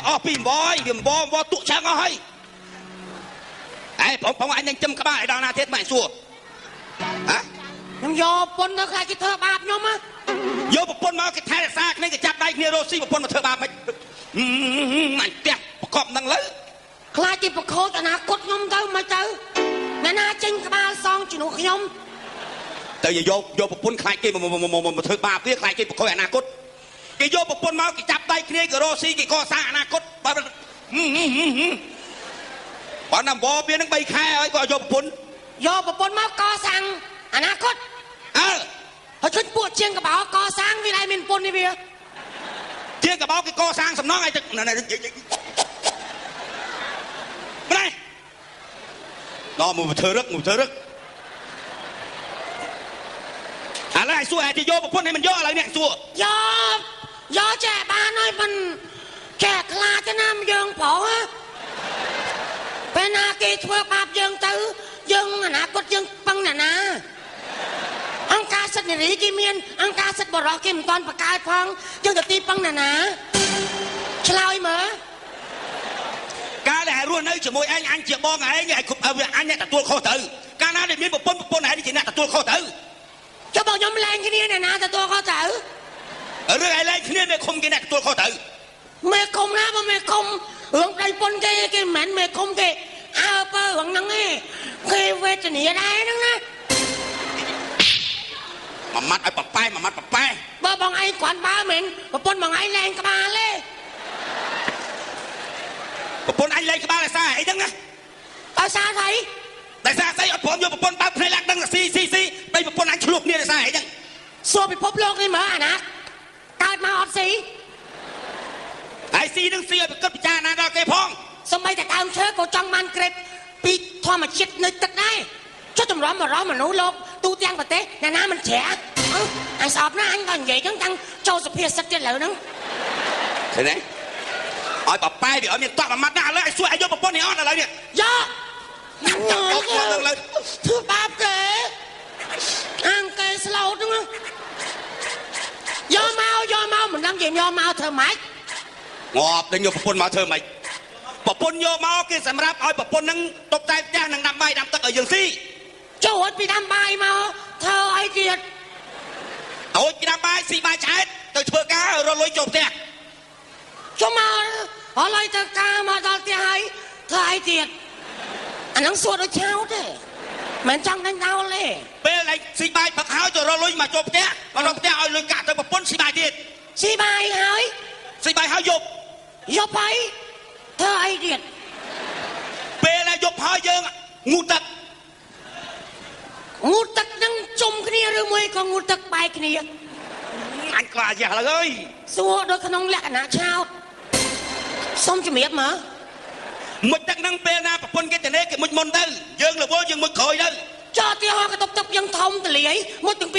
អស់ពីអង្វរវាអង្វរអង្វរទុកឆាំងអស់ហើយអេបងបងអញនឹងចំក្បាលឲ្យដល់ណាទៀតមកសួរហ៎ខ្ញុំយកប្រពន្ធទៅខ្លាចគេធ្វើបាបខ្ញុំហ៎យកប្រពន្ធមកគេថែរក្សាគ្នាគេចាប់ដៃគ្នារកស៊ីប្រពន្ធមកធ្វើបាបមិនអញផ្ទះប្រកបនឹងលើខ្លាចគេប្រខូចអនាគតខ្ញុំទៅមិនទៅអ្នកណាចេញក្បាលសងជំនួសខ្ញុំទៅយកយកប្រពន្ធខ្លាចគេមកធ្វើបាបទៀតខ្លាចគេប្រខូចអនាគតគេយកប្រពន្ធមកគេចាប់ដៃគ្នាគេរកស៊ីគេកសាងអនាគតបើបើណាវវានឹង3ខែហើយក៏យកប្រពន្ធយកប្រពន្ធមកកសាងអនាគតអើហើយជួយពួកជាងកបោកសាងវាដែរមានប្រពន្ធនេះវាជាងកបោគេកសាងសំណងឲ្យទៅម្លេះដល់មកធ្វើរឹកមកធ្វើរឹកឥឡូវឲ្យសួរឲ្យគេយកប្រពន្ធឲ្យមិនយកឥឡូវនេះសួរយកយកចេះបានហើយមិនចេះខ្លាចណាយើងប្រុសពេលណាគេធ្វើបាបយើងទៅយើងអនាគតយើងពឹងណាណាអង្គការសិទ្ធិនារីគេមានអង្គការសិទ្ធិបរិសុទ្ធគេមិនទាន់បង្កើតផងយើងទៅទីពឹងណាណាឆ្លើយមើលកាលដែលរស់នៅជាមួយឯងអញជាបងឯងឲ្យអញអ្នកទទួលខុសត្រូវកាលណាដែលមានប្រពន្ធប្រពន្ធឯងជាអ្នកទទួលខុសត្រូវចុះបងខ្ញុំលែងគ្នាអ្នកណាទទួលខុសត្រូវរឿងឯងលែងគ្នាមេឃុំគេអ្នកទទួលខុសត្រូវមេឃុំណាបើមេឃុំរឿងប្តីប្រពន្ធគេគេមិនមែនមេឃុំគេអើពើរឿងហ្នឹងឯងគេវេទនាដែរហ្នឹងណាមួយម៉ាត់ឲ្យប៉ប៉ែមួយម៉ាត់ប៉ប៉ែបើបងឯងគ្រាន់បើមែនប្រពន្ធបងឯងលែងក្បាលទេប្រពន្ធអញលែងក្បាលដោយសារអីហ្នឹងណាដោយសារស្អីដោយសារស្អីអត់ព្រមយកប្រពន្ធបើកភ្នែកឡើងដឹងស៊ីស៊ីស៊ីបីប្រពន្ធអញឆ្លោះគ្នាដោយសារអីហ្នឹងសួរពិភពលោកនេះមើលអាណាកើតមកអត់ស៊ីហើយស៊ីនឹងស៊ីឲ្យប្រកិតពិចារណាដល់គេផងសូម្បីតែដើមឈើក៏ចង់បានក្រេបពីធម្មជាតិនៅទឹកដែរចុះតម្រាំបរោះមនុស្សលោកទូទាំងប្រទេសអ្នកណាមិនជ្រះអញស្អប់ណាស់អញក៏និយាយចឹងតាំងចូលសុភាសិតទៀតលើហ្នឹងឃើញទេឲ្យប៉ប៉ែវាឲ្យមានតក់មួយម៉ាត់ណាឥឡូវឲ្យសួរឲ្យយកប្រពន្ធនេះអត់ឥឡូវនេះយកចាប់យកទៅលើធ្វើបាបគេអាងគេស្លូតហ្នឹងយកមកយកមកមិនដឹងគេយកមកធ្វើម៉េចងាប់ដល់យកប្រពន្ធមកធ្វើម៉េចប្រពន្ធយកមកគេសម្រាប់ឲ្យប្រពន្ធហ្នឹងតុបតែផ្ទះនិងដាំបាយដាំទឹកឲ្យយើងស៊ីចូលអត់ពីដាំបាយមកធ្វើអីទៀតអូចដាំបាយស៊ីបាយឆ្អែតទៅធ្វើការរកលុយចូលផ្ទះចូលមកអត់លុយទៅការមកដល់ផ្ទះហើយធ្វើអីទៀតអាហ្នឹងសួរដូចឆោតទេមិនចង់ដេញដោលទេពេលឯងស៊ីបាយផឹកហើយទៅរកលុយមកចូលផ្ទះមកដល់ផ្ទះឲ្យលុយកាក់ទៅប្រពន្ធស៊ីបាយទៀតស៊ីបាយហើយស៊ីបាយហើយយប់យប់ហើយធ្វើអីទៀតពេលឯងយប់ហើយយើងងូតទឹកងូតទឹកនឹងជុំគ្នាឬមួយក៏ងូតទឹកបែកគ្នាអញខ្លាចយ៉ាស់ឡើយសួរដូចក្នុងលក្ខណៈឆោតសុំជំរាបមើលមុជទឹកនឹងពេលណាប្រពន្ធគេទៅនេះគេមុជមុនទៅយើងរវល់យើងមុជក្រោយទៅចោះទីហោកតុបទឹកយើងធំទលាយមុជទាំង